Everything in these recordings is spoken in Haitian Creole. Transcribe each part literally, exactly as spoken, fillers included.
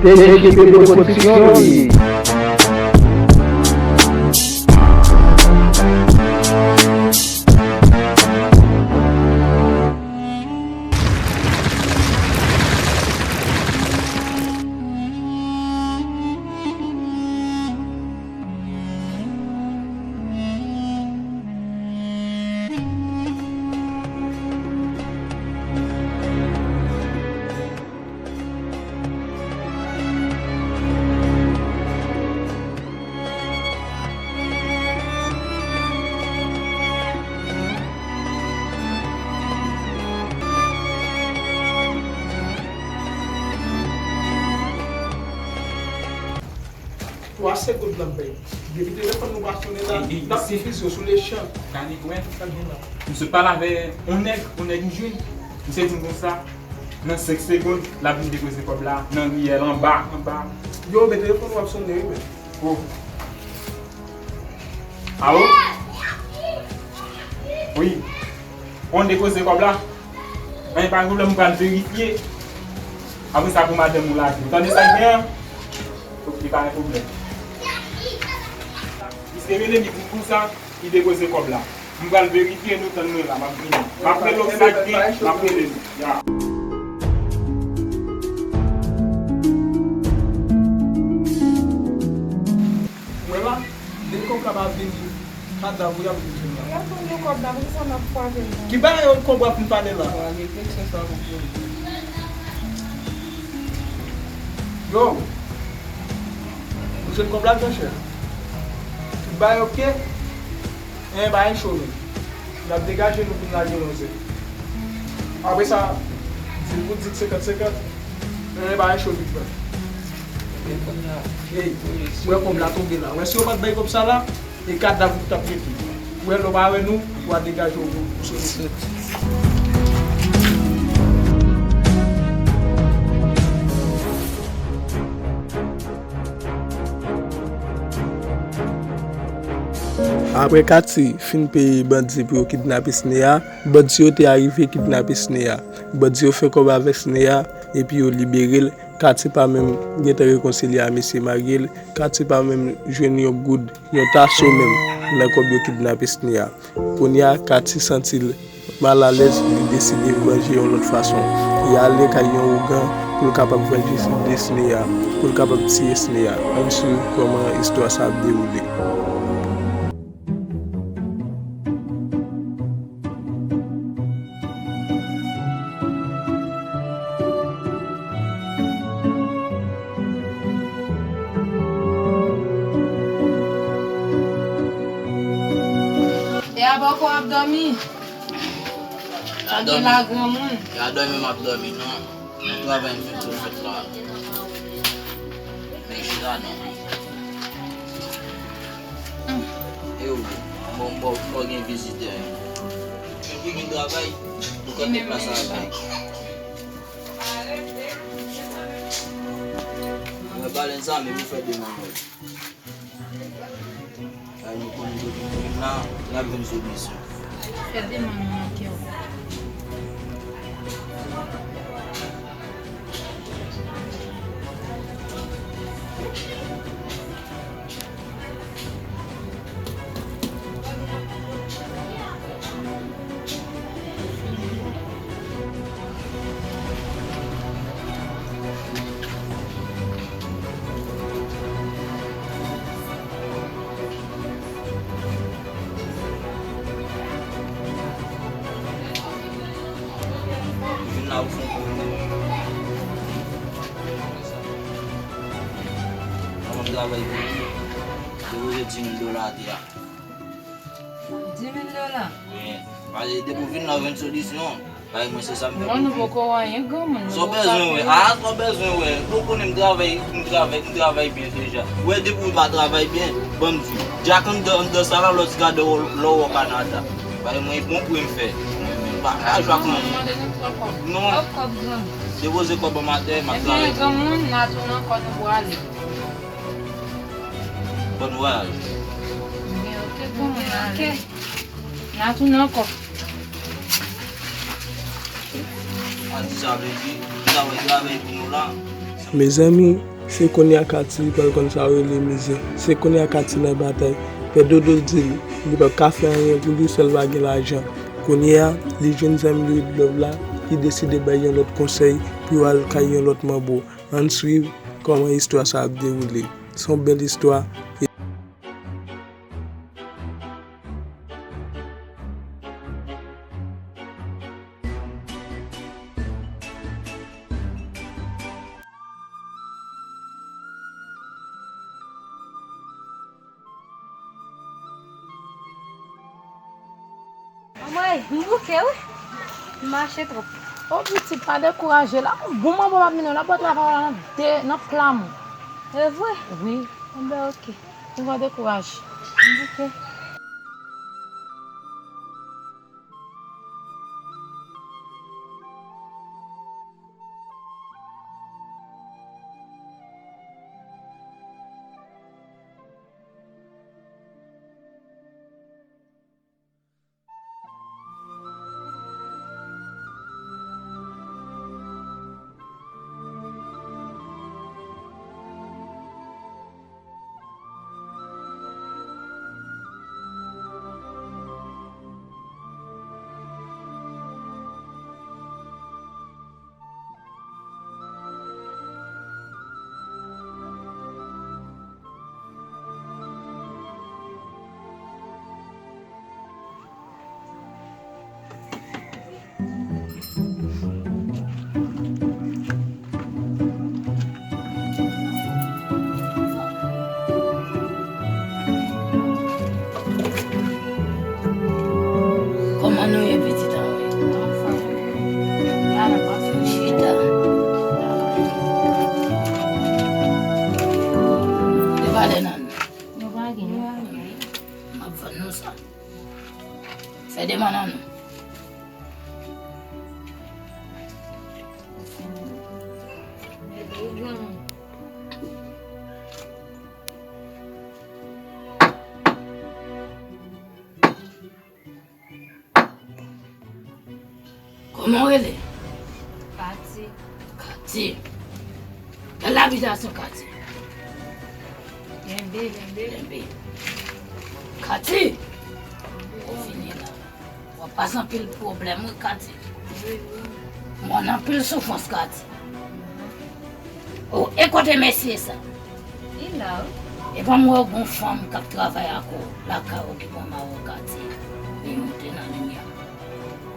T G P Production, wi. Twa segonn nan, bèy. Depi telefòn nou pa sonnen la, n ap difize sou lechan. Gade, wè. Misye pale avè yon nèg, yon nèg m jwenn. Misye di m konsa, nan senk segonn, l ap vin depoze kòb la nan riyèl, anba, anba. Yo, men telefòn w ap sonnen, wi, men. Oh. Alo? Wi. On depoze kòb la? Anyen, pa gen pwoblèm, m pral verifye. Apre sa, pou madanm ou lage. Ou tande sa k gen an? Ok, pa gen pwoblèm. Misye rele m, li di m konsa, li depoze kòb la. M pral verifye, nou tann mwen la, m ap vini. M ap rele w sa k gen, m ap rele nou. Ya. Mwen la, lè kòb la pa vini, kadav ou y ap vin jwenn la. Y ap vin jwenn kòb la, poukisa n ap kwaze l la? Ki bagay yo kòb w ap vin pale la? Yo, ou jwenn kòb la, monchè? Tout bagay oke? Enben, bagay cho menm. N ap degaje nou pou n lage nan zèl. Apre sa, di l pou di senkant senkant. Enben, bagay cho tout bon. Ey, ou wè kòb la tonbe la. Ou wè si yo pa t bay kòb sa la, e kadav ou t ap rete. Ou wè lè w pa wè nou, w a degaje w pou soti. Apre Katy fin peye bandi pou yo kidnape Sneya, bandi yo te arive kidnape Sneya. Bandi yo fè kòb avèk Sneya, epi yo libere l. Katy pa menm gentan rekonsilye a mesye marye l. Katy pa menm jwenn yon goud, yon taso menm nan kòb yo kidnape Sneya. Kounye a, Katy santi l malalèz, li deside vanje yon lòt fason. Li ale kay yon ougan pou l kapab vanje Sneya, pou l kapab tiye Sneya. Ann swiv kòman istwa sa ap dewoule. E a bòkò ap dòmi? Sa gen la granmoun. Ya dòmi, m ap dòmi non. Nan travay m fè tou fèt la. Men chita non. E ou, bon, bon, bon, gen vizitè. Epi gen travay, ou kanpe plas avèk. Mwen balèn sa, men pou fè demann mwen. Ay, nou konnen depi nou vin la, n ap jwenn solisyon. Fè demann nan kè w. Vin la ou fon pou mwen. Mwen travay pou li. Depoze di mil dola atè a. Di mil dola? Wi. Pase depi w vin la, w jwenn solisyon. Bay mwen, se sa m fè pou ou. Non, nou poko wè anyen, granmoun. Sa w bezwen wè? Ah, sa w bezwen wè? Ou konnen m travay, m travay, m travay byen deja. Ou wè, depi w pa travay byen, ban m di w. Djak anndan, anndan sa la, lòt gade w, lè w wè w Kanada. Bay mwen, bon pri m fè. M pa ka jwe ak moun. Non. Depoze kòb an atè, m ap travay. Ebyen, granmoun, n a tounen ankò, nou pwale. Bon vwayaj. Ebyen, ok, granmoun, ok. N a tounen ankò. An di sa vle di, travay, travay pou nou la. Mezanmi, Se kounye a Katy pral konn sa yo rele mizè. Se kounye a Katy nan batay. Pè Dodo di l, li p ap ka fè anyen pou li, sèl pa gen lajan. Kounye a, li jwenn zanmi li Red Love la, li deside bay yon lòt konsèy pou yo al kay yon lòt manbo. Ann swiv kòman istwa sa ap dewoule. Se yon bèl istwa. Anmwey, m bouke wi. M mache twòp. O pitit, pa dekouraje. L ap bon manbo m ap mennen w. L ap ba w travay la nan de, nan pla men w. E vre? Wi. Bon, ben, oke. Ou pa dekouraje. M bouke. Kòman nou ye, pitit an? Anfòm. Chita. Te pale nan nou. Nou pa gen. M ap vann nou sa. Fè demann an nou. Kòman w rele? Katy. Katy. Bèl abitasyon, Katy. Lenbe, lenbe. Lenbe. Katy! Ou fini la. W ap pase anpil pwoblèm, wi, Katy. Wi, wi. Mwen anpil soufrans, Katy. Oh, e kote mesye sa? Li la, wi. E pa m wè w gon fanm k ap travay ak ou lakay ou ki pran mari w, Katy. Li moute nan limyè.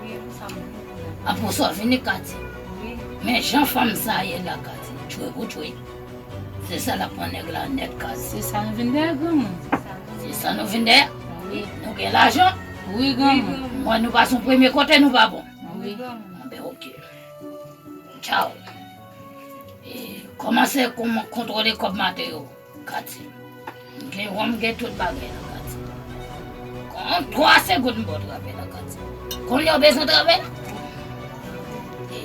Wi, m sa m vini la. Apre sa w vini, Katy. Wi. Men jan fanm sa ye la, Katy. Tchwe pou tchwe. Se sa l ap pran nèg la nèt, Katy. Se sa nou vin dèyè, granmoun. Se sa nou vin dèyè? Wi. Nou gen lajan? Wi, granmoun. Mwen, nou pa sou premye kote, nou pa bon. Wi. Anben, oke. Tchaw. E, kòmanse kon-, kontwole kòb maten yo, Katy. M gen wonm, m gen tout bagay la, Katy. Kon twa segonn m ba w travay la, Katy. Kounye a w bezwen travay la? E,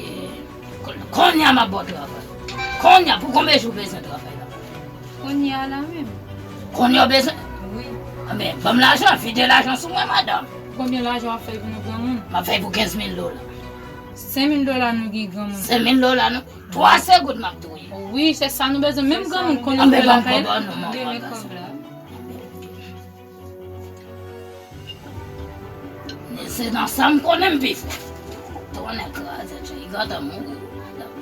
kon-, kounye a m ap ba w travay. Kounye a, pou konbyen jou w bezwen travay la? Kounye a la menm. Kounye a w bezwen? Wi. Anben, ban m lajan, vide lajan sou mwen, madanm. Konbyen lajan w ap fè pou nou, granmoun? M ap fè pou kenz mil dola. Senk mil dola nou gen, granmoun. Senk mil dola nou? Twa segonn m ap touye. Wi, se sa nou bezwen menm, granmoun, kounye a. Anben, ban m kòb la non, manman gason. Men se nan sa m konnen m pi fò. Tonnè kraze, li gentan mouri, madanm.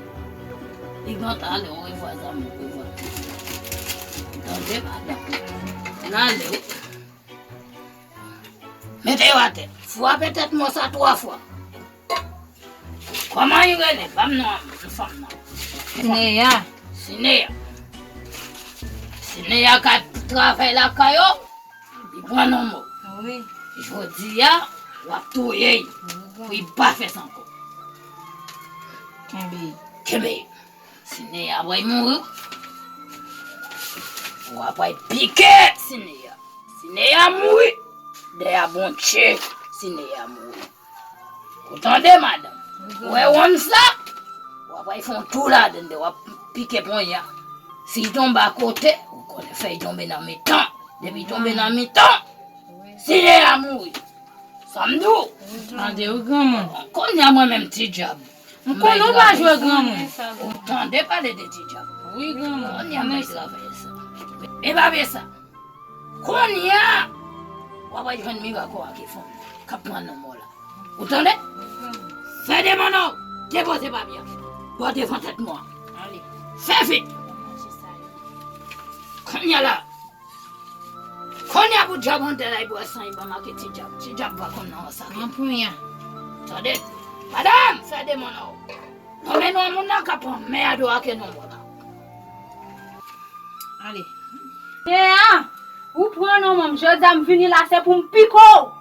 Li gentan ale, orevwa zanmi, orevwa. Tande, madanm. N ale, wi. Mete yo atè. Frape tèt mò sa twa fwa. Kòman li rele? Ban m non fanm nan. Sineya. Sineya. Sineya ka travay lakay ou, li pran non mò. Wi. Jodi a, w ap touye l pou li pa fè sa ankò. Kenbe. Kenbe. Sineya pral mouri. W ap pral pike Sineya. Sineya mouri. Dèyè Bondye, Sineya mouri. Ou tande, madanm? Ou wè wonm sa? W ap pral fè yon tou ladann, w ap pike ponya. Si l tonbe akote, ou konnen fè l tonbe nan mitan. Depi l tonbe nan mitan, Sineya mouri. Sa m di w? Tande wi, granmoun. Kounye a mwen menm, ti dyab. M konnen w pa jwe, granmoun. Ou tande pale de ti dyab? Wi, granma. Kounye a m bay travay sa. E pa vre sa. Kounye a, w ap al jwenn mirak ou a ki fanm k ap pran non mò la. Ou tande? Fè de mannèv, depoze papye a. Bò devan tèt mò a. Ale. Fè vit. Kounye a la. Kounye a pou dyab antre la, li bwè san, li pa make ti dyab. Ti dyab pa konn nan sa. An ponya. Tande? Madanm, fè de mannèv. Non, men non, moun nan k ap pran mèd ou a ke non mò la. Ale. E a, ou pran non mò m, jodi a m vini la, se pou m pike w.